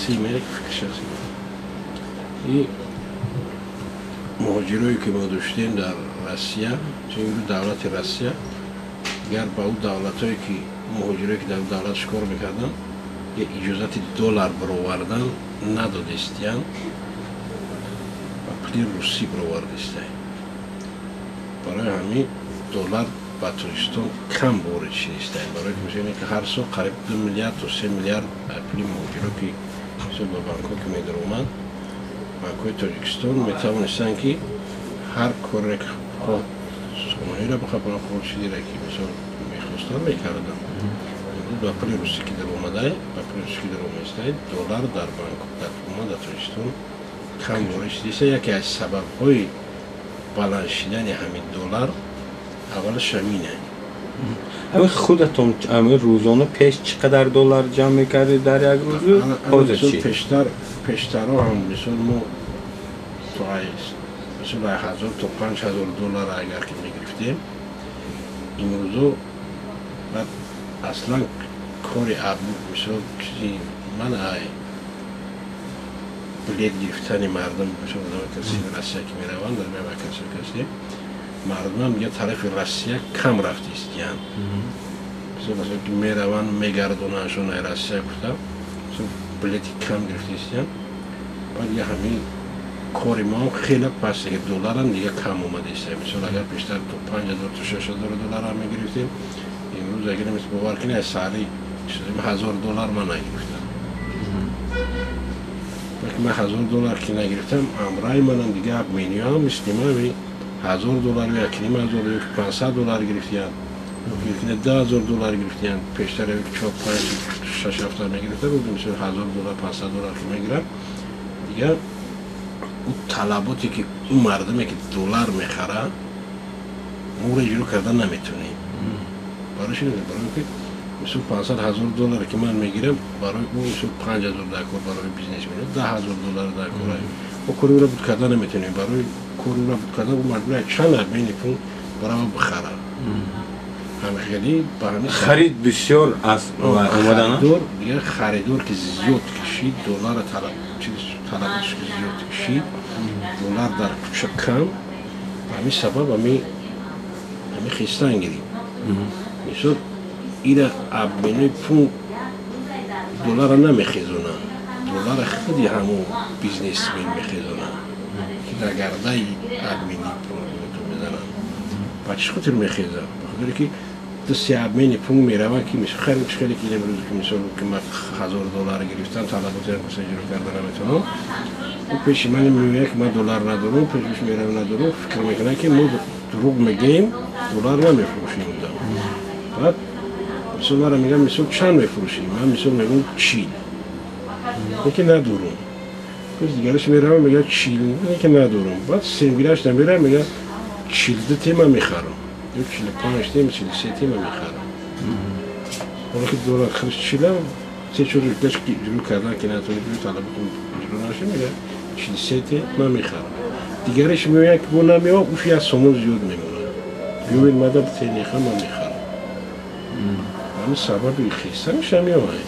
шахсии ман, фикри шахсии и муҳоҷирое ки мо доштем дар Россия, чун имрӯз давлати Россия дигар ба ӯ давлатҳое ки муҳоҷирое ки дар ӯ давлатш кор мекарданд, иҷозати доллар баровардан надодистиянд ва пули русӣ баровардистиянд. Барои ҳамин доллар ба Тоҷикистон кам ворид шидистаянд. Барои ки мисол ки ҳар сол қариб 2 миллиард то 3 миллиард пули муҳоҷиро ки мисол ба банкҳо ки медаромад, банкҳои Тоҷикистон метавонистанд ки ҳар коре ки хоҳ сомониро бихапанд, хоҳ чизеро ки мисол мехостанд, мекарданд. Имрӯз ба пули русӣ ки даромадай, ба пули русӣ ки даромаистай, доллар дар банк дар умуман дар Тоҷикистон кам ворид шудиста. Яке аз сабабҳои баланд шидани ҳамин доллар аввалаш ҳамине. Ҳамин худатон ҳамин рӯзона пеш чӣ қадар доллар ҷамъ мекардед дар як рӯзу, ҳозир чӣ? Пештарҳо ҳам мисол мо то мисол 1000 то 5000 доллар агар ки мегирифтем, имрӯзо баъд аслан кори мисол чизи ман ай билет гирифтани мардум, мисол каси Россия ки мераванд, дар мева каси каси мардумам дигар тарафи Россия кам рафтистиянд. Мисол ки мераванд, мегардонандшон ай Россия гуфта, мисол билети кам гирифтистиянд. Баъд дигар ҳамин кори мо хеле паст, дига долларам дига кам омадиста. Мисол агар пештар то 5000 то 6000 доллар ҳам мегирифтем, имрӯз агар бовар кунед, аз сари 1000 доллар ман нагирифтам. Ман 1000 доллар ки нагирифтам, амраи манам дига обмениам мисли ман 1000 доллар ё 1500 ё 500 доллар гирифтиянд, ё 10000 доллар гирифтиянд. Пештар ё 4 5 6 7 мегирифтам, мисол 1000 доллар 500 доллар ки мегирам, дигар ӯ талаботе ки ӯ мардуме ки доллар мехарад, моро иҷро кардан наметавонем. Барои чи? Барои ки мисол 500 ҳазор долларе ки ман мегирам, барои ӯ мисол 5000 дар кор, барои бизнесмен 10000 доллар дар кор, мо кори ӯро буд кардан наметавонем. Барои кори ӯро буд кардан ӯ маҷбур аст чанд обмени пул барава бихарад. Ҳамхелӣ ба ҳамин харид бисёр аз омадана? Дигар харидор ки зиёд кишид, доллара талаб талаботш ки зиёд кишид, доллар дар кӯча кам. Ба ҳамин сабаб ҳами хистан гирим. Мисол ира обменои пул доллара намехезонанд, доллара худи ҳамон бизнесмен мехезонанд, ки дар гардаи обмени пул мезананд. Ба чӣ хотир мехезанд? Ба хотире ки ду се обмени пул мераванд, ки мисол хеле хеле ки имрӯз ки мисол ки ман 1000 доллар гирифтам, талаботиам каса иҷро карда наметавонам. Ӯ пеши ман меояд ки ман доллар надорам, пешаш меравам, надорам, фикр мекунад ки мо дурӯғ мегӯем, доллар намефурӯшем. Баъд мисол мара мегӯям, мисол чанд мефурӯшӣ? Ман мисол мегӯям 40, лекин надорам. Пеш дигараш меравам, мегӯяд 40, лекин надорам. Баъд семгираш намерам, мегӯяд 42 тема мехарам ё 45 тема, 43 тема мехарам. Ҳоло ки доллар худаш 40, се чор рӯз пеш ки иҷро кардан ки натавонӣ, талаботи иҷро нашид, мегӯяд 43 тема мехарам. Дигараш меояд ки бо намеояд, уш як сомон зиёд мемонад, биёед мада битенеха, ман мехарам. Ҳамин сабаби хистанаш ҳамиёмад.